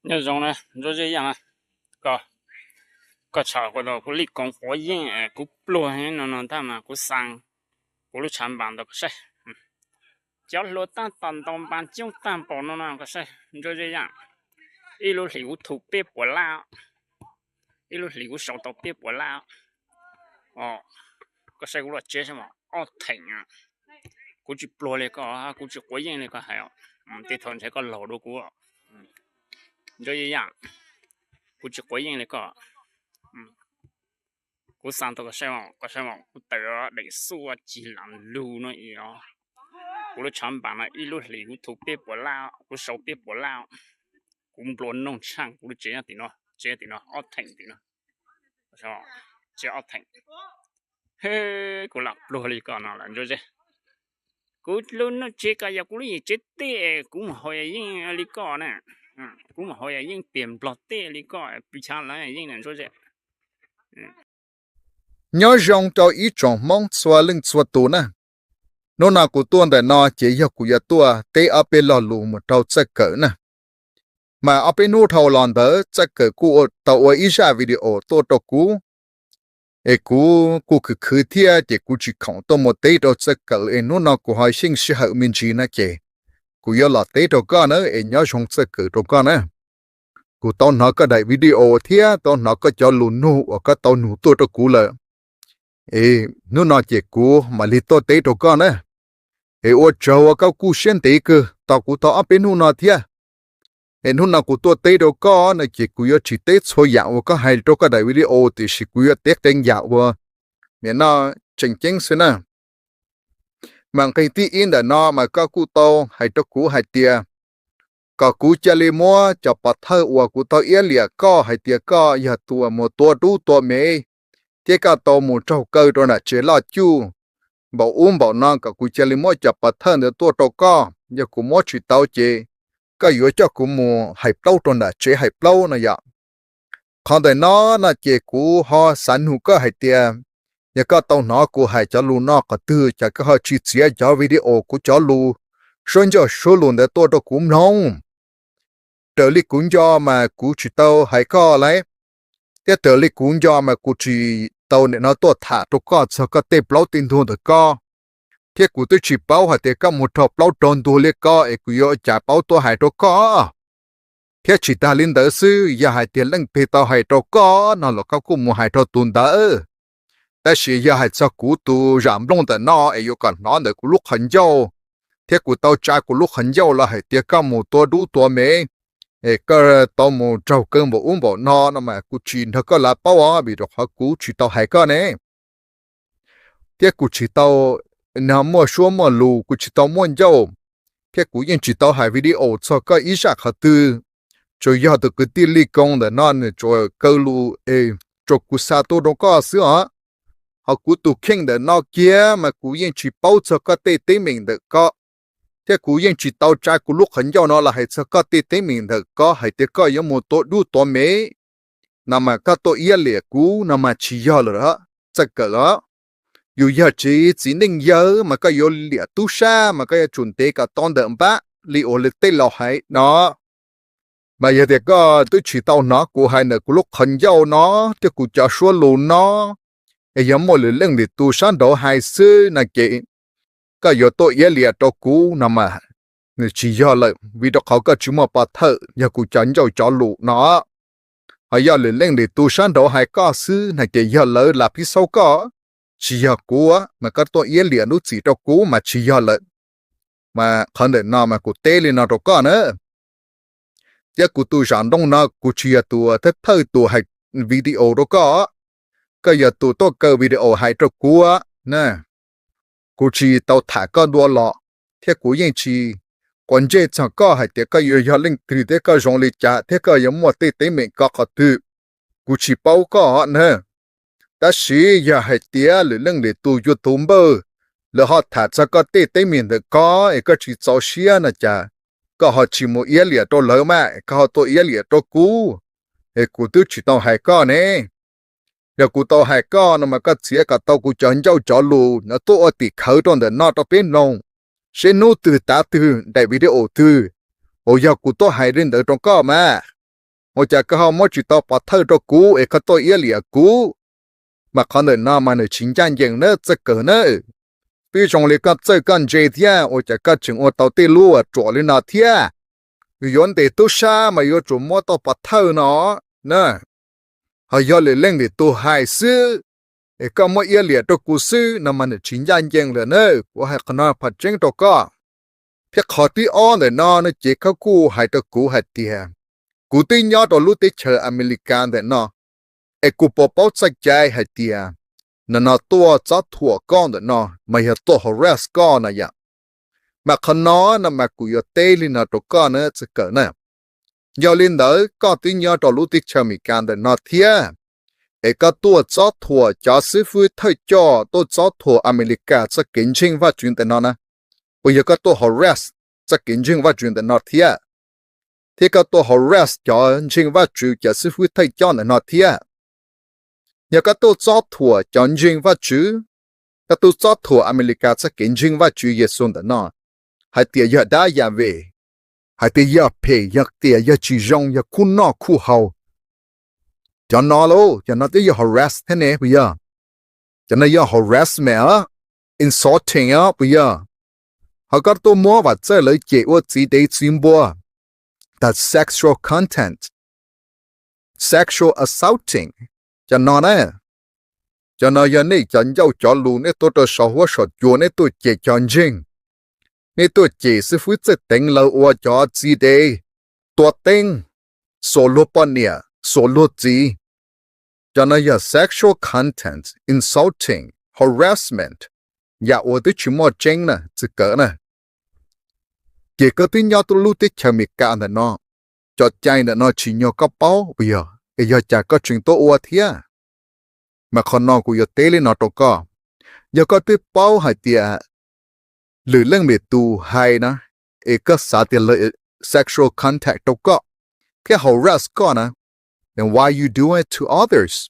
Nyob zoo na Ntsuab Zeb Yaj na, koj, koj tshawb kuv tau kuv li koom quav yeej kuv pluag no no ntag mas kuv xa kuv lub tshav npas ntawd koj saib. Cov hluas tab tom ntaus npas coob tag npaum no no koj saib Ntsuab Zeb Yaj, ib lub hlis kuv thu peb puas lab, ib lub hlis kuv sau tau peb puas lab. Koj saib kuv lub tsev saib mas ob theem, kuv tsis pluag li koj, kuv tsis quav yeej li koj hais, tej thaum ntshe koj laug dua kuv. Ntsuab Zeb Yaj, kuv tsis quav yeej li koj. Kuv xa tau koj saib, koj saib kuv tawm deem xuaj cig lam lug no os. Kuv lub tshav npas no ib lub hlis kuv thu peb puas lab, kuv sau peb puas lab. Kuv nplua nuj tshaj kuv lub tsev nyob tim no, tsev tim no ob theem tim no, tsev ob theem. Kuv lam pluag li koj no lawm Ntsuab Zeb. Kuv lub nuj tsev ko yog kuv lub yim tsev teb, kuv mus haus yam yeej li koj na, kuv mus haus yam yeej piam nplog teb li koj pw chav lawv yam yeej na Ntsuab Zeb. Nyob zoo rau ib tsoom Hmoob txhua leej txhua tus na. Hnub no kuv tuaj ntawm no ces yog kuv yuav tuaj teb ob peb lo lus mus rau Txawj Kawm na. Mas ob peb hnub dhau los ntawd Txawj Kawm kuj tau ua ib zaj video tuaj rau kuv, es kuv kuj khwv khwv thiab ces kuv tsis khoom tuaj mus teb rau Txawj Kawm es hnub no kuv ho xyeej sij hawm me ntsis na ces kuv yuav los teb rau koj na es nyob zoo Txawj Kawm rau koj na. Kuv tau hnov koj daim video thiab tau hnov koj cov lus nug uas koj tau nug tuaj rau kuv lawm. Es hnub no ces kuv mam li tuaj teb rau koj na. Es ua tsaug uas koj kuj siab ntev kawg tos kuv tau ob peb hnub no thiab. Es hnub no kuv tuaj teb rau koj no ces kuv yuav tsis teb txhua yam uas koj hais rau koj daim video tiam sis kuv yuav teb qee yam uas nim no tseem ceeb xwb na. Mas nqe thib ib ntawm no mas koj kuj tau hais rau kuv hais tias kom kuv cia li muab cov pov thawj uas kuv tau iab liam koj hais tias koj yog tus mus tua dub tua mev thiab koj tau mus raug kaw rau nram tsev loj cuj npaum ub npaum no, kom kuv cia li muab cov pov thawj ntawd tuaj rau koj. Yog kuv muab tsis tau ces koj yuav coj kuv mus hais plaub rau nram tsev hais plaub no yom. Qhov ntawm no no ces kuv ho xav nug koj hais tias, yog koj tau hnov kuv hais cov lus no qhov twg ces koj ho tsis txiav cov video kuv cov lus suab ncauj suab lus ntawd tuaj rau kuv mloog. Raws li kuv nco mas kuv tsis tau hais koj lauj, thiab raws li kuv nco mas kuv tsis tau nim no tuaj tham rau koj txog koj tej plaub tej ntug ntawm koj, thiab kuv twb tsis paub hais tias koj mus raug plaub raug ntug li koj es kuv yuav ua cas paub tuaj hais rau koj. Thiab tsis tas li ntawd xwb, yog hais tias leej twg tau hais rau koj no los koj kuj mus hais rau tus ntawd. Tab sis yog hais txog kuv tus zam nplooj ntawm no es yuav kom hnov ntawm kuv lub qhov ncauj, thiab kuv tau tsa kuv lub qhov ncauj los hais tias koj mus tua dub tua mev, es koj tau mus raug kaw npaum ub npaum no no mas kuv tsis nrog koj lav paub os, vim rau qhov kuv tsis tau hais koj ne. Thiab kuv tsis tau no muaj suab muaj lus, kuv tsis tau muaj ncauj, thiab kuv yeej tsis tau hais video txog koj ib zaj qhov twg. Tsuas yog tus kwv tij Li Koos ntawm no nws tsuas kaw lus es tsuas kuv xa tuaj rau koj xwb os. Ho kuv tus kheej ntawm no kiag mas kuv yeej tsis paub txog koj tej teeb meem ntawm koj, thiab kuv yeej tsis tau tsa kuv lub qhov ncauj no los hais txog koj tej teeb meem ntawm koj hais tias koj yuav mus tua dub tua mev no mas koj tuaj iab liam kuv no mas tsis yog lawm, Txawj Kawm os. Yus yog tsev txiv neej yawg mas koj yuav liam tub sab mas koj yuav tsum ntev kom tau ntawm npab li uas tej laus hais no. Mas yog tias koj twb tsis tau hnov kuv hais ntawm kuv lub qhov ncauj no thiab kuv cov suab lus no, es yog muaj lwm leej lwm tus sab nraud hais xwb no ces koj yuav tuaj iab liam rau kuv no mas nws tsis yog lawm, vim rau qhov koj tsis muaj pov thawj yog kuv cov ncauj cov lus no. Ho yog lwm leej lwm tus sab nraud hais koj xwb no ces yog lawv lav phib xaub koj, tsis yog kuv, mas koj tuaj iab liam lub txim rau kuv mas tsis yog lawm. Mas qhov ntawm no mas kuv teb li no rau koj na. Thiab kuv tus zam nplooj no kuv tsis yog tus thawj thawj tus hais video rau koj, koj yog tus tuaj kaw video hais rau kuv na. Kuv tsis tau tham koj dua los, thiab kuv yeej tsis quav ntsej txog koj hais tias koj yuav yog leej twg thiab koj zoo li cas thiab koj yuav muaj tej teeb meem koj qhov twg, kuv tsis paub koj na. Tab sis yog hais tias lwm leej lwm tus yuav tus npawj, lawv ho tham txog koj tej teeb meem ntawm koj es koj tsis txaus siab no cas koj ho tsis mus iab liam rau lawv mas koj ho tuaj iab liam rau kuv, es kuv twb tsis tau hais koj ne. Yog kuv tau hais koj no mas koj txiav kom tau kuv cov ncauj cov lus no tuaj ua tim khawv rau ntawm no rau peb mloog, seb hnub twg tav twg daim video twg uas yog kuv tuaj hais li ntawd rau koj mas. ua cas koj ho muab tsis tau pov thawj rau kuv es koj tuaj iab liam kuv? Mas qhov ntawm no mas nws tsis ncaj ncees na txawj kawg na. Twb zoo li koj txawj koj ntse thiab ua cas koj tseem ua tau tej lub ruam li no thiab? Yus yuav ntes tub sab mas yuav tsum muab tau pov thawj no na. Ho yog lwm leej lwm tus hais xwb es koj muab iab liam rau kuv xwb no mas nws tsis ncaj ncees lawm na. Kuv hais qhov no pom tseeb rau koj. Thiab qhov thib ob ntawm no no ces koj kuj hais rau kuv hais tias kuv twb nyob rau lub teb chaws Amelikas ntawm no es kuv puas paub txoj cai hais tias nim no tuaj txob thuam koj ntawm no mas yog tuaj harass koj no yom? Mas qhov no no mas kuv yuav teb li no rau koj na txawj kawg na. Yog li ntawd koj twb nyob rau lub teb chaws Amelikas ntawm no thiab es koj tuaj txob thuam cov xib fwb thawj coj tuaj txob thuam Amelikas txoj kev ntseeg Vajtswv ntawm no na, puas yog koj tuaj harass txoj kev ntseeg Vajtswv ntawm no thiab? Thiab koj tuaj harass cov ntseeg Vajtswv cov xib fwb thawj coj ntawm no thiab? Yog koj tuaj txob thuam cov ntseeg Vajtswv, koj tuaj txob thuam Amelikas txoj kev ntseeg Vajtswv Yexus ntawm no hais tias yog dab yam vim, hais tias yog phem, yog tias yog tsis zoo, yog khuj noj khuj haus, cov no lauj, cov no twb yog harass thiab ne puas yog? Cov no yog harassment, insulting puas yog? Ho koj tuaj muab vam txawj lawv cem ua txiv dev txiv npua, the sexual content, sexual assaulting, cov no na. Cov no yog nej cov ncauj cov lus nej tuaj rau saum huab saum cua, nej tuaj cem cov ntseeg, nej tuaj cem xib fwb txawj teev lawv ua cov txiv dev, tua teeb, xuas luag poj niam xuas luag txiv. Cov no yog sexual content, insulting, harassment, yam uas twb tsis muaj tseeb na txawj kawg na. Ces koj twb nyob lub teb chaws Amelikas ntawm no, cov cai ntawm no tsis nyog koj paub puas yog? Es yog cas koj tseem tuaj ua thiab? Mas qhov no kuv yuav teb li no rau koj. Yog koj twb paub hais tias lwm leej lwm tus hais na, es koj xav tias lawv sexual contact rau koj thiab harass koj na, then why you do it to others?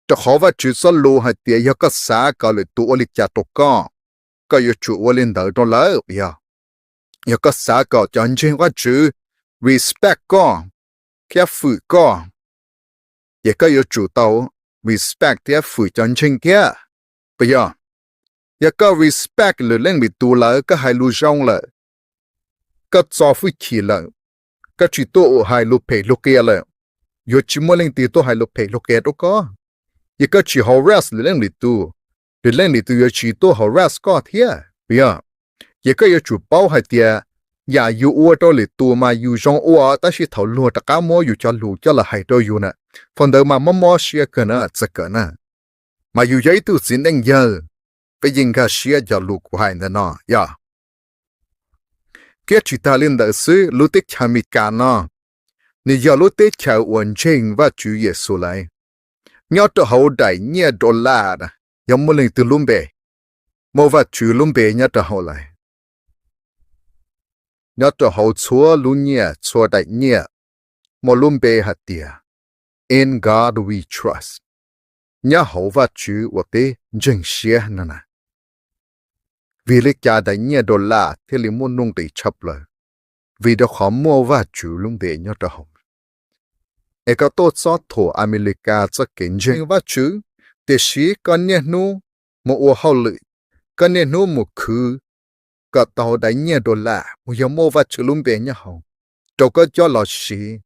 Rau qhov Vajtswv txoj lus hais tias yog koj xav kom lwm tus ua li cas rau koj, koj yuav tsum ua li ntawd rau lawv. Yog, yog koj xav kom cov ntseeg Vajtswv respect koj thiab fwm koj, ces koj yuav tsum tau respect thiab fwm cov ntseeg thiab, puas yog? Yog koj respect lwm leej lwm tus lawm, koj hais lus zoo lawm, koj txo hwj chim lawm, koj tsis tuaj hais lus phem lus qias lawm, yuav tsis muaj leej twg tuaj hais lus phem lus qias rau koj. Yog koj tsis harass lwm leej lwm tus, lwm leej lwm tus yuav tsis tuaj harass koj thiab, puas yog? Ces koj yuav tsum paub hais tias yam yus ua rau lwm tus mas yus zoo ua, tab sis thaum luag rov qab muab yus cov lus coj los hais rau yus na, thaum ntawd mas mob mob siab kawg na txawj kawg na. Mas yus yog ib tug txiv neej yawg, peb yeej nkag siab cov lus kuv hais ntawm no yog. Thiab tsis tas li ntawd xwb, lub teb chaws Amelikas no nws yog lub teb chaws uas ntseeg Vajtswv Yexus lawm. Nyob rau hauv daim nyiaj dollar na, yog muaj leej twg lub npe, muaj Vajtswv lub npe nyob rau hauv lawm. Nyob rau hauv txhua lub nyiaj txhua daim nyiaj muaj lub npe hais tias In God We Trust, nyob hauv Vajtswv uas peb ntseeg siab no na. Vim li cas daim nyiaj dollar thiaj li muaj nuj nqis tshaj plaws? Vim rau qhov muaj Vajtswv lub npe nyob rau hauv. Es koj tuaj txob thuam Amelikas txoj kev ntseeg Vajtswv, tiam sis koj niaj hnub mus ua hauj lwm, koj niaj hnub mus khwv kom tau daim nyiaj dollar uas yog muaj Vajtswv lub npe nyob hauv rau koj coj los siv,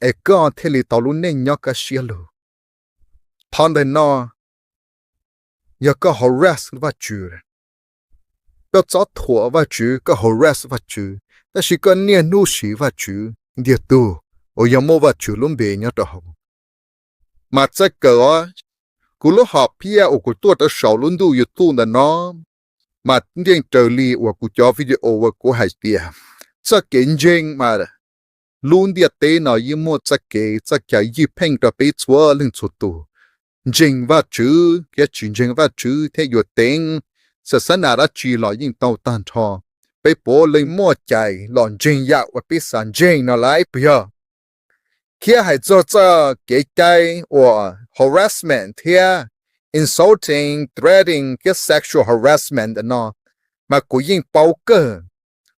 es koj thiaj li tau lub neej nyob kaj siab lug. Qhov ntawm no yog koj harass Vajtswv, koj txob thuam Vajtswv, koj harass Vajtswv, tab sis koj niaj hnub siv Vajtswv ntiag tug uas yog muaj Vajtswv lub npe nyob rau hauv. Mas txawj kawm os, kuv lub hom phiaj uas kuv tuaj rau saum lub ntuj YouTube ntawm no mas nteej raws li uas kuv cov video uas kuv hais tias txoj kev ntseeg mas lub ntiaj teb no yeej muaj txoj kev txoj cai ywj pheej rau peb txhua leej txhua tus, ntseeg Vajtswv thiab tsis ntseeg Vajtswv thiab yuav teev xa xab nas dab tsi los yeej tau tag nrho. Peb puav leej muaj cai los ntseeg yam uas peb xav ntseeg no lawm puas yog? Thiab hais txog txoj kev cai uas harassment thiab insulting, threatening thiab sexual harassment ntawm no mas kuv yeej paub kawg,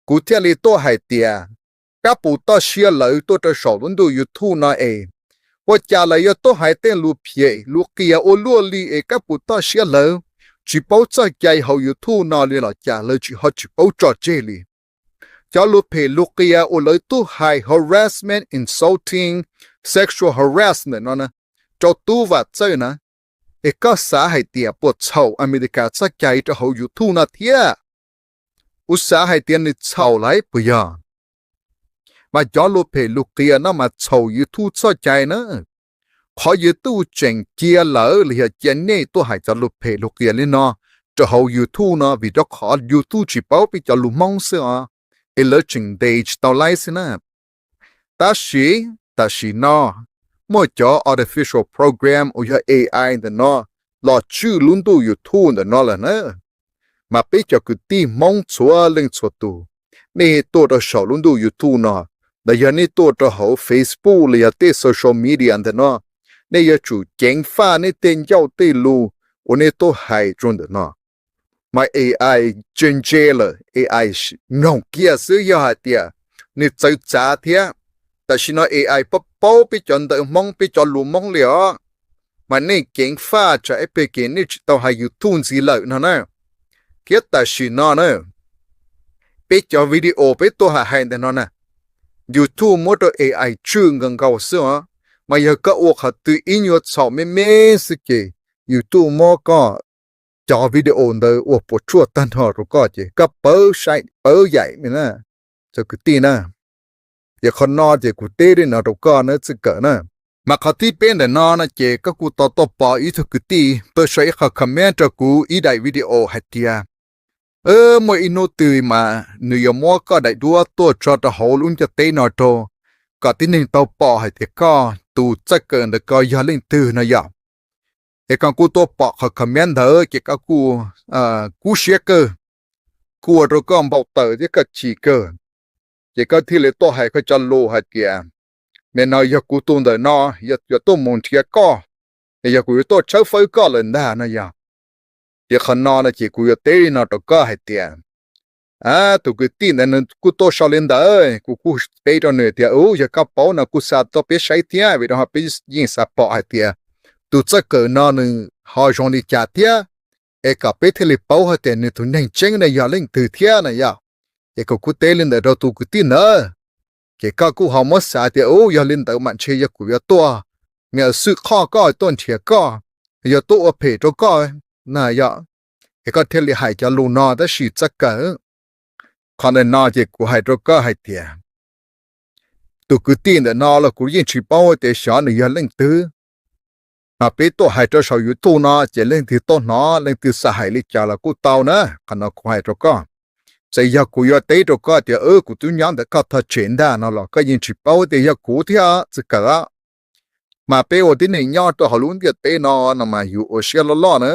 kuv thiaj li tuaj hais tias kab puas toj siab lawv tuaj rau saum lub ntuj YouTube no es, ua cas lawv yuav tuaj hais tej lus phem lus qias ua luaj li es kab puas toj siab lawv tsis paub txoj cai hauv YouTube no li los cas lawv tsis ho tsis paub tso tseg li. Cov lus phem lus qias uas lawv tuaj hais harassment, insulting, sexual harassment no rau tub Vam Txawj na, es koj xav hais tias puas txhaum Amelikas txoj cai rau hauv YouTube no thiab? Kuv xav hais tias nws txhaum lawm puas yog? Mas cov lus phem lus qias no mas txhaum YouTube txoj cai na. Qhov YouTube tseem cia lawv los yog cia nej tuaj hais cov lus phem lus qias li no rau hauv YouTube no vim rau qhov YouTube tsis paub peb cov lus Hmoob xwb os, es lawv tseem ntes tsis tau laib xwb na. Tab sis tam sim no muaj cov artificial program uas yog A I ntawm no los tswj lub ntuj YouTube ntawm no lawm na. Mas peb cov kwv tij Hmoob txhua leej txhua tus, nej tuaj rau saum lub ntuj YouTube no, los yog nej tuaj rau hauv Facebook los yog tej social media ntawm no, nej yuav tsum ceev faj nej tej ncauj tej lus uas nej tuaj hais rau ntawm no. Mas A I ntse ntse lawm, A I mloog kiag xwb yog hais tias nws txawv txav thiab. Tam sim no A I paub paub peb cov ntawv Hmoob peb cov lus Hmoob li os. Mas nej ceev faj tsam ib pliag ces nej tsis tau hais YouTube ntxiv lawm no na. Thiab tam sim no na, peb cov video peb tuaj hais hais ntawm no na, YouTube muab rau A I tswj nkaus nkaus xwb os. Mas yog koj ua qhov twg ib nyuag txhaum me me xwb ces YouTube muab koj cov video ntawd ua puas tsuaj tag nrho rau koj ces koj pawv saib pawv yaim na, cov kwv tij na. Ces qhov no ces kuv teb li no rau koj na txij kawm na. Mas qhov thib peb ntawm no no ces koj kuj tau tuaj pom ib tug kwv tij pab sau ib qho comment rau kuv ib daim video hais tias, muaj ib hnub twg mas nws yuav muab koj daim duab tuaj tso rau hauv lub ntiaj teb no rau, kom tib neeg tau pom hais tias koj tus txawj kawm ntawm koj yog leej twg no yom. Es koj kuj tuaj pom qhov comment ntawd ces koj kuj kub siab kawg, kuj ua rau koj npau taws thiab koj chim kawg. Ces koj thiaj li tuaj hais koj cov lus hais tias, nim no yog kuv tus ntawm no yuav tuaj mus nrhiav koj, es yog kuv yuav tuaj tshawb fawb koj lawm ntag no yog. Ces qhov no no ces kuv yuav teb li no rau koj hais tias, tus kwv tij ntawd nws kuj tuaj sau li ntawd, kuv kuj teb rau nws tias, u, yog koj paub no kuj xa tuaj peb saib thiab, vim rau qhov peb yeej xav pom hais tias tus txawj kawm no nws ho zoo li cas thiab, es kom peb thiaj li paub hais tias nws tus neeg tseeb no yog leej twg thiab na yom. Ces kuv kuj teb li ntawd rau tus kwv tij ntawd. Ces koj kuj ho muab xav tias, u, yog li ntawd mas ntshe yog kuv yuav tuaj, nws xwj qhov koj tuaj nrhiav koj, yog tuaj ua phem rau koj na yom. Es koj thiaj li hais cov lus no tab sis txawj kawm. Qhov ntawm no ces kuv hais rau koj hais tias, tus kwv tij ntawm no los kuv yeej tsis paub tias xyov nws yog leej twg. Mas peb tuaj hais rau saum YouTube no ces leej twg tuaj hnov leej twg xav hais li cas los kuj tau na. Qhov no kuv hais rau koj, txawm yog kuv yuav teb rau koj tias, u, kuv twb nyob ntawm koj thaj tsev ntag no los koj yeej tsis paub tias yog kuv thiab txawj kawm. Mas peb ua tib neeg nyob rau hauv lub ntiaj teb no no mas yus ua siab loj loj na.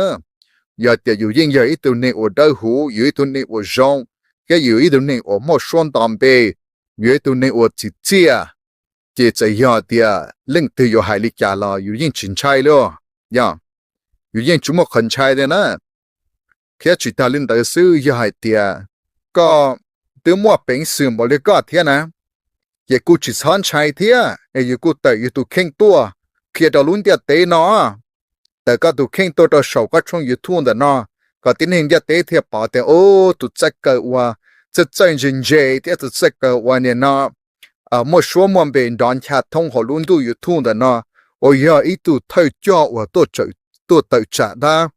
Yog tias yus yeej yog ib tug neeg uas dawb huv, yus ib tug neeg uas zoo, thiab yus ib tug neeg uas muaj suab nto npe, yus ib tug neeg uas txim txiaj, ces txawm yog tias leej twg yuav hais li cas los yus yeej tsis ntshai li. Yog, yus yeej tsis muaj qhov ntshai li na. Thiab tsis tas li ntawd xwb, yog hais tias koj twb muaj peev xwm npaum li koj thiab na, ces kuj tsis txhob ntshai thiab es yus kuj tawm yus tus kheej tuaj qhia rau lub ntiaj teb no. Tawm koj tus kheej tuaj rau saum koj tshooj YouTube ntawm no, kom tib neeg ntiaj teb thiaj pom tias, u, tus txawj kawm uas txawj txawj ntse ntse thiab tus txawj kawm uas nim no muaj suab muaj npe nrov ncha thoob hauv lub ntuj YouTube ntawm no, uas yog ib tug thawj coj uas tuaj tawm tsam dab,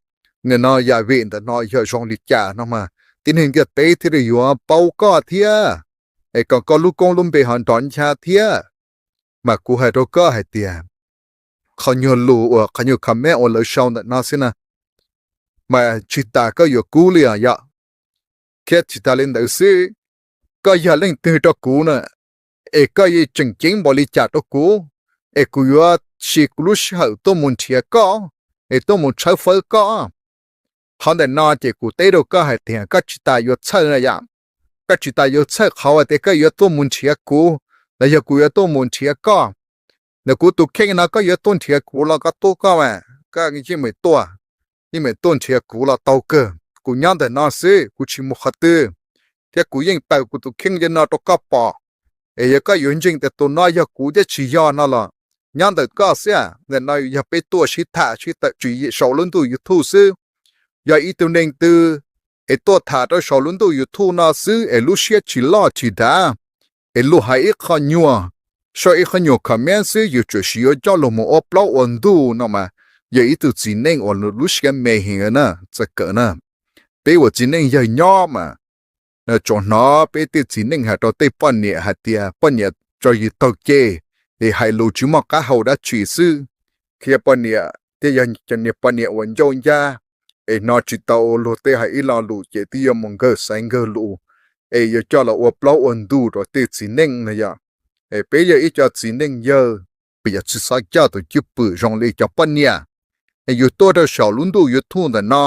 nim no yam vim ntawm no yog zoo li cas no mas tib neeg ntiaj teb thiaj li yuav paub koj thiab, es kom koj lub koob lub npe ho nrov ncha thiab. Mas kuv hais rau koj hais tias, qhov nyuag lus uas qhov nyuag comment uas lawv sau ntawm no xwb na, mas tsis tas koj yuav kub li os yom. Thiab tsis tas li ntawd xwb, koj yog leej twg rau kuv na, es koj yeej tseem ceeb npaum li cas rau kuv, es kuv yuav siv kuv lub sij hawm tuaj mus nrhiav koj, es tuaj mus tshawb fawb koj. Qhov ntawm no ces kuv teb rau koj hais tias koj tsis tas yuav txhawj na yom. Koj tsis tas yuav txhawj qhov uas tias koj yuav tuaj mus nrhiav kuv, los yog kuv yuav tuaj mus nrhiav koj. Ntawm kuv tus kheej no koj yuav tuaj nrhiav kuv los koj tuaj koj mas, koj yeej meem tuaj, yeej meem tuaj nrhiav kuv los tau kawg. Kuv nyob ntawm no xwb, kuv tsis mus qhov twg, thiab kuv yeej tawm kuv tus kheej li no rau koj pom. Es yog koj yuav ntseeg tias tus no yog kuv thiab tsis yog no los nyob ntawm koj xwb. Ntawm no yog peb tuaj sib tham sib tawm tswv yim saum lub ntuj YouTube xwb. Yog ib tug neeg twg es tuaj tham rau saum lub ntuj YouTube no xwb es lub siab tsis loj tsis dav, es luag hais ib qho nyuag, sau ib qho nyuag comment xwb yus tsuas sim yuav coj luag mus ua plaub ua ntug no mas yog ib tug txiv neej uas lub siab me heev na, txawj kawm na. Peb ua txiv neej yawg nyob mas tsuas hnov peb tej txiv neej hais rau tej poj niam hais tias poj niam tso yus taug kev es hais lus tsis muaj qab hau dab tsi xwb. Qhia poj niam thiab yog cov niag poj niam uas ncauj ncab es hnov tsis tau luag tej hais ib lo lus ces twb yuav mus nkawg xaiv nkawg lus es yuav coj los ua plaub ua ntug rau tej txiv neej no yom. Es peb yog ib co txiv neej yawg, peb yuav tsis txhob coj tus cwj pwm zoo li cov poj niam. Es yus tuaj rau saum lub ntuj YouTube ntawm no,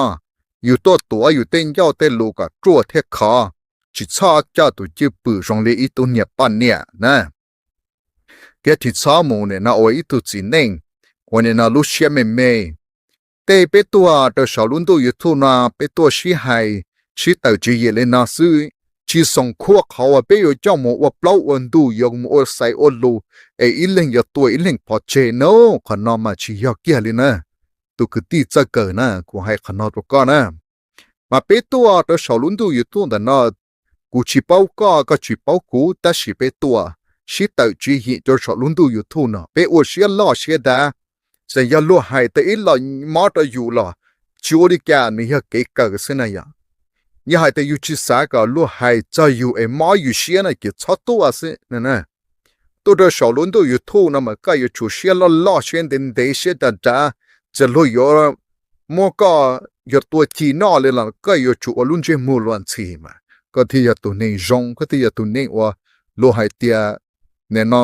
yus tuaj tuav yus tej ncauj tej lus kom ruaj thiab khov, tsis txhob coj tus cwj pwm zoo li ib tug niag poj niam na. Thiab tsis txhob mus nim no ua ib tug txiv neej uas nim no lub siab me me. Tej peb tuaj rau saum lub ntuj YouTube no peb tuaj sib hais sib tawm tswv yim li no xwb, tsis xoom khuab qhov uas peb yuav coj mus ua plaub ua ntug, yuav mus ua xaiv ua lus es ib leeg yuav tua ib leeg pov tseg no. Qhov no mas tsis yog kiag li na. Tus kwv tij txawj kawm na, kuv hais qhov no rau koj na. Mas peb tuaj rau saum lub ntuj YouTube ntawm no, kuv tsis paub koj, koj tsis paub kuv, tab sis peb tuaj sib tawm tswv yim rau saum lub ntuj YouTube no, peb ua siab loj siab dav. Txawm yog luag hais tau ib lo mob rau yus los tsis ua li cas, nws yog kev kawm xwb na yom. Yog hais tias yus tsis xav kom luag hais txog yus es mob yus siab no ces txhob tuaj xwb. Tuaj rau saum lub ntuj YouTube no mas koj yuav tsum siab loj loj, siab ntev ntev, siab dav dav. Txawm luag yuav muab koj yuav tua ci noj li los koj yuav tsum ua lub ntsej muag luag ntxhi mas koj thiaj yog tus neeg zoo, koj thiaj yog tus neeg uas luag hais tias nim no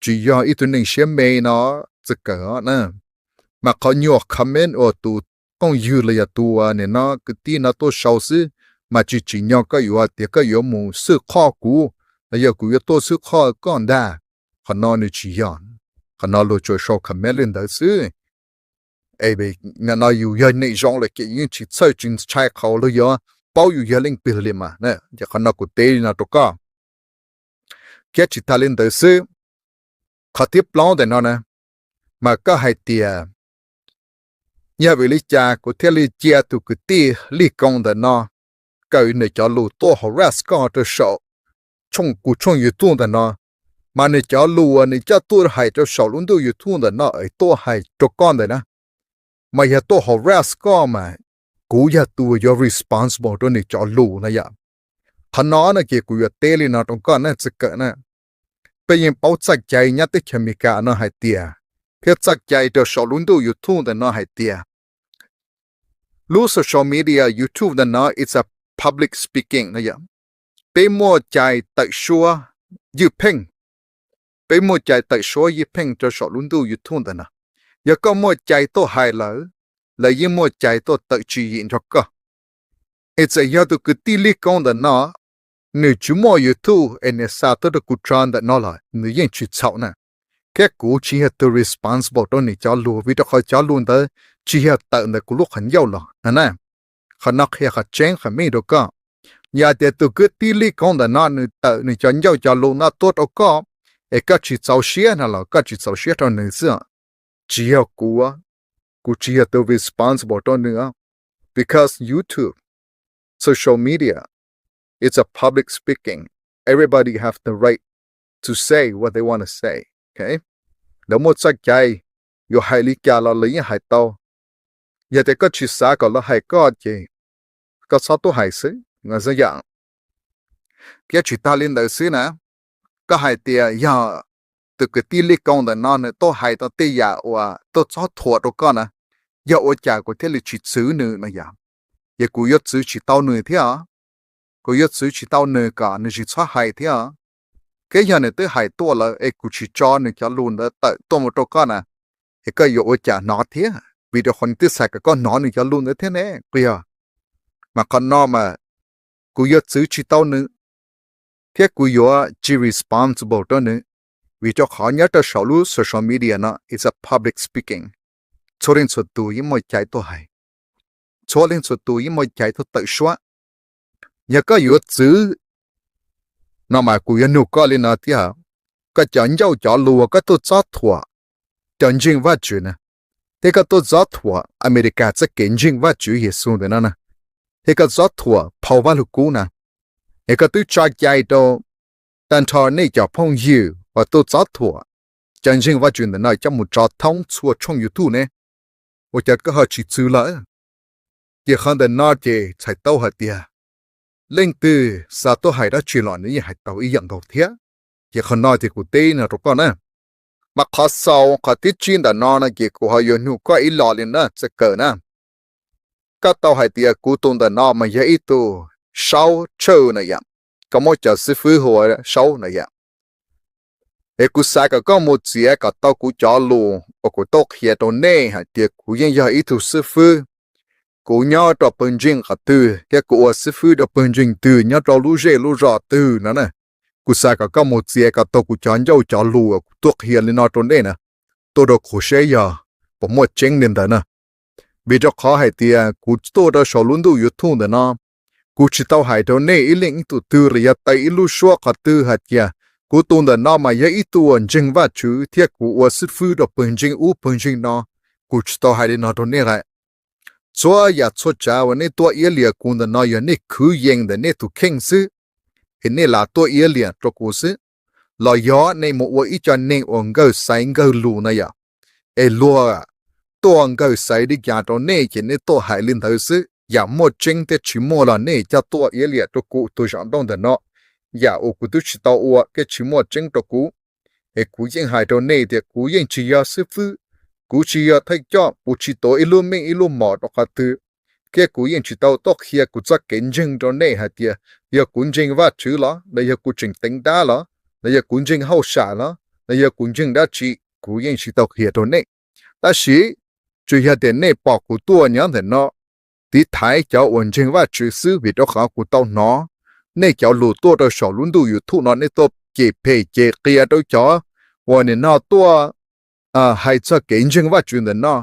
tsis yog ib tug neeg siab me no, txawj kawm na. Mas qhov nyuag comment uas tus phooj ywg los yog tus uas nim no kwv tij no tuaj sau xwb, mas tsis tsim nyog koj yuav hais tias koj yuav mus xwj qhoj kuv, los yog kuv yuav tuaj xwj qhoj koj ntag. Qhov no nws tsis yog, qhov no luag tsuas sau comment li ntawd xwb. Es nim no yus yog neeg zoo lawm ces yeej tsis txhawj tsis ntshai qhov luag yuav paub yus yog leej twg li mas. Ces qhov no kuv teb li no rau koj. Thiab tsis tas li ntawd xwb, qhov thib plaub ntawm no na, mas koj hais tias yog vim li cas kuv thiaj li cia tus kwv tij Lij Koo ntawm no kawm nws cov lus tuaj harass koj rau saum kuv tshooj YouTube ntawm no, mas nws cov lus uas nws coj tuaj hais rau saum lub ntuj YouTube ntawm no es tuaj hais rau koj ntawm na, mas yog tuaj harass koj mas kuv yog tus yuav responsible rau nws cov lus na yom. Qhov no no ces kuv yuav teb li no rau koj na txawj kawm na. Peb yeej paub txoj cai nyob teb chaws Amelikas no hais tias, thiab txoj cai rau saum lub ntuj YouTube ntawm no hais tias, lub social media YouTube ntawm no it's a public speaking no yom. Peb muaj cai tawm suab ywj pheej, peb muaj cai tawm suab ywj pheej rau saum lub ntuj YouTube ntawm no. Yog koj muaj cai tuaj hais lawm, lawv yeej muaj cai tuaj tawm tswv yim nrog koj. Es txawm yog tus kwv tij Lij Koo ntawm no nws tsis muaj YouTube es nws xa tuaj rau kuv tso ntawm no los nws yeej tsis txhaum na. Thiab kuv tsis yog tus responsible rau nws cov lus vim rau qhov cov lus ntawd tsis yog tawm ntawm kuv lub qhov ncauj los na. Qhov no qhia qhov tseeb qhov meej rau koj. Yog tias tus kwv tij Lij Koo ntawm no nws tawm nws cov ncauj cov lus no tuaj rau koj, es koj tsis txaus siab no los koj tsis txaus siab rau nws xwb. Tsis yog kuv, kuv tsis yog tus responsible rau nws, because YouTube, social media, it's a public speaking. Everybody have the right to say what they want to say. Lawv muaj txoj cai, yuav hais li cas los lawv yeej hais tau. Yog tias koj tsis xav kom lawv hais koj ces koj txhob tuaj hais xwb. Thiab tsis tas li ntawd xwb na, koj hais tias yog tus kwv tij Lij Koo ntawm no nws tuaj hais tau tej yam uas tuaj txob thuam rau koj na, yog ua cas kuv thiaj li tsis txwv nws no yom? Ces kuv yuav txwv tsis tau nws thiab os. Kuv yuav txwv tsis tau nws kom nws tsis txhob hais thiab os. Thiab yog nws twb hais tuaj lawm es kuv tsis tso nws cov lus ntawd tawm tuaj mus rau koj na, es koj yuav ua cas hnov thiab? Vim rau qhov nws twb xav kom koj hnov nws cov lus ntawd thiab ne, puas yog? Mas qhov no mas kuv yuav txwv tsis tau nws, thiab kuv yuav tsis responsible rau nws, vim rau qhov nyob rau saum lub social media no it's a public speaking. Txhua leej txhua tus yeej muaj cai tuaj hais, txhua leej txhua tus yeej muaj cai tuaj tawm suab. Yog koj yuav txwv no mas kuv yuav nug koj li no thiab, koj cov ncauj cov lus uas koj tuaj txob thuam cov ntseeg Vajtswv na, thiab koj tuaj txob thuam Amelikas txoj kev ntseeg Vajtswv Yexus ntawm no na, thiab koj txob thuam phau Vajluskub na, es koj twb tso cai rau tag nrho nej cov phooj ywg uas tuaj txob thuam cov ntseeg Vajtswv ntawm no coj mus tso thoob txhua tshooj YouTube ne, ua cas koj ho tsis txwv lawm? Ces qhov ntawm no ces txhais tau hais tias leej twg xav tuaj hais dab tsi los nws yeej hais tau ib yam nkaus thiab. Ces qhov no ces kuv teb no rau koj na. Mas qhov xaus qhov thib tsib ntawm no no ces kuv ho yuav nug koj ib los li na Txawj Kawm na. Koj tau hais tias kuv tus ntawm no mas yog ib tug Saub Tshawj na yom, koj muab cov xib fwb hu ua Saub na yom. Es kuv xav kom koj mus txiav kom tau kuv cov lus uas kuv tuaj qhia rau nej hais tias kuv yeej yog ib tug xib fwb, kuv nyob rau pawg ntseeg qhov twg thiab kuv ua xib fwb rau pawg ntseeg twg nyob rau lub zej lub zos twg no na. Kuv xav kom koj mus txiav kom tau kuv cov ncauj cov lus uas kuv tuaj qhia li no rau nej na, tuaj rau kuv seb yog puas muaj tseeb li ntawd na. Vim rau qhov hais tias kuv tuaj rau saum lub ntuj YouTube ntawm no, kuv tsis tau hais rau nej ib leeg ib tug twg los yog taw ib lub suab qhov twg hais tias kuv tus ntawm no mas yog ib tug uas ntseeg Vajtswv thiab kuv ua xib fwb rau pawg ntseeg ub pawg ntseeg no. Kuv tsis tau hais li no rau nej lawm. Txhua yam txhua tsav uas nej tuaj iab liam kuv ntawm no yog nej khwv yees ntawm nej tus kheej xwb, es nej lam tuaj iab liam rau kuv xwb, los yog nej mus ua ib co neeg uas nkawg xaiv nkawg lus na yom, es luag tuaj nkawg xaiv li cas rau nej ces nej tuaj hais li ntawd xwb. Yam muaj tseeb thiab tsis muaj los nej coj tuaj iab liam rau kuv tus zaum nrauj ntawm no, yam uas kuv twb tsis tau ua thiab tsis muaj tseeb rau kuv. Es kuv yeej hais rau nej tias kuv yeej tsis yog xib fwb, kuv tsis yog thawj coj, kuv tsis tuav ib lub meej ib lub mom rau qhov twg, thiab kuv yeej tsis tau tuaj qhia kuv txoj kev ntseeg rau nej hais tias yog kuv ntseeg Vajtswv los los yog kuv tseem teev dab los los yog kuv ntseeg hauj sam los los yog kuv ntseeg dab tsi, kuv yeej tsis tau qhia rau nej. Tab sis tsuas yog tias nej pom kuv tuaj nyob ntawm no tiv thaiv cov uas ntseeg Vajtswv xwb, vim rau qhov kuv tau hnov nej cov lus tuaj rau saum lub ntuj YouTube no nej tuaj cem phem cem qias rau cov uas nim no tuaj hais txog kev ntseeg Vajtswv ntawm no,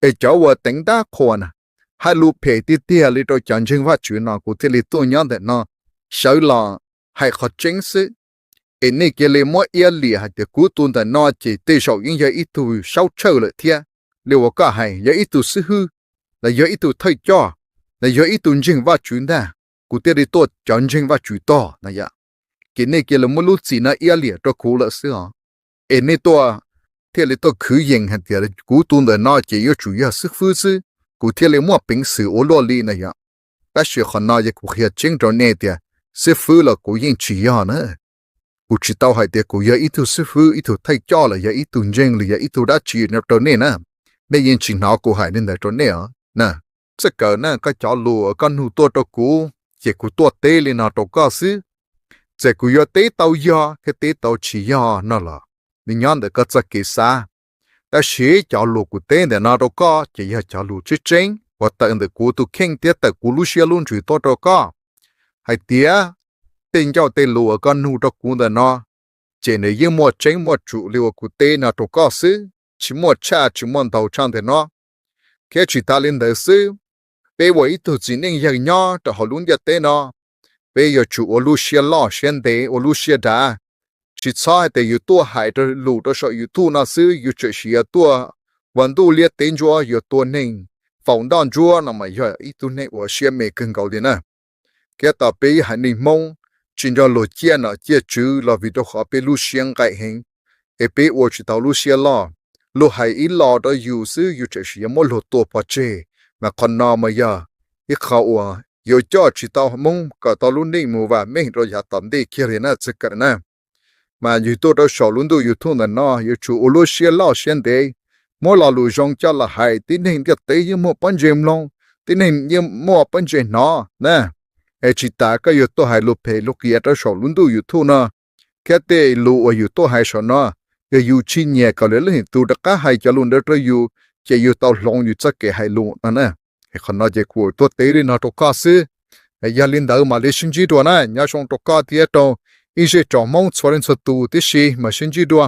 es cov uas teev dab qhuas na, hais lus phem tiag tiag li rau cov ntseeg Vajtswv no kuv thiaj li tuaj nyob ntawm no sawv los hais qhov tseeb xwb. Es nej cia li muab iab liam hais tias kuv tus ntawm no ces tej zaum yeej yog ib tug Saub Tshawj lawm thiab, li uas koj hais yog ib tug xib hwb, los yog ib tug thawj coj, los yog ib tug ntseeg Vajtswv ntag, kuv thiaj li tuaj cov ntseeg Vajtswv tog na yom. Ces nej cia li muab lub txim no iab liam rau kuv lawm xwb os. Es nej tuaj thiaj li tuaj khwv yees hais tias kuv tus ntawm no ces yuav tsum yog xib fwb xwb, kuv thiaj li muaj peev xwm ua luaj li na yom. Tab sis qhov no yog kuv qhia tseeb rau nej tias xib fwb los kuv yeej tsis yog na. Kuv tsis tau hais tias kuv yog ib tug xib fwb, ib tug thawj coj los yog ib tug ntseeg los yog ib tug dab tsi rau nej na. Nej yeej tsis hnov kuv hais li ntawd rau nej os. Txawj Kawm na, koj cov lus koj nug tuaj rau kuv ces kuv tuaj teb li no rau koj xwb. Txawm kuv yuav teb tau yog thiab teb tau tsis yog no los nws nyob ntawm koj txoj kev xav. Tab sis cov lus kuv teb ntawm no rau koj ces yog cov lus tseeb tseeb uas tawm ntawm kuv tus kheej thiab tawm kuv lub siab lub ntsws tuaj rau koj. Hais tias tej ncauj tej lus uas koj nug rau kuv ntawm no ces nws yeej muaj tseeb muaj tsum li uas kuv teb no rau koj xwb, tsis muaj tshaj tsis muaj ntau tshaj ntawm no. Thiab tsis tas li ntawd xwb, peb ua ib tug txiv neej yawg nyob rau hauv lub ntiaj teb no, peb yuav tsum ua lub siab loj siab ntev, ua lub siab dav. Tsis txhob hais tias yus tuaj hais lus rau saum YouTube no xwb, yus tseem sim yuav tuaj ua ntuj liab teb ntsuab, yuav tua neeg faus ntoj ntsuab no mas yog ib tug neeg uas siab me kawg nkaus li na. Thiab tau peb haiv neeg Hmoob tsis nco luag ciaj nom ciaj tswv los vim rau qhov peb lub siab nqaim heev, es peb ua tsis tau lub siab loj. Luag hais ib los rau yus xwb yus tseem sim yuav muab luag tua pov tseg, mas qhov no mas yog ib qho uas yuav coj tsis tau Hmoob kom tau lub neej mus vam meej rau yav tom ntej kiag li na Txawj Kawm na. Mas yus tuaj rau saum lub ntuj YouTube ntawm no yuav tsum ua lub siab loj siab ntev, muab lo lus zoo coj los hais, tib neeg ntiaj teb yeej muaj pob ntseg mloog, tib neeg yeej muaj pob ntseg hnov na. Es tsis tas koj yuav tuaj hais lus phem lus qias rau saum lub ntuj YouTube no, thiab tej lus uas yus tuaj hais saum no, yog yus tsis nyiam kom lwm leej tus rov qab hais cov lus ntawd rau yus, ces yus tau hloov yus txoj kev hais lus no na. Es qhov no ces kuv tuaj teb li no rau koj xwb. Yog li ntawd mam li sib ntsib dua na, nyob zoo rau koj thiab rau ib zej tsoom Hmoob txhua leej txhua tus tib si, mam sib ntsib dua.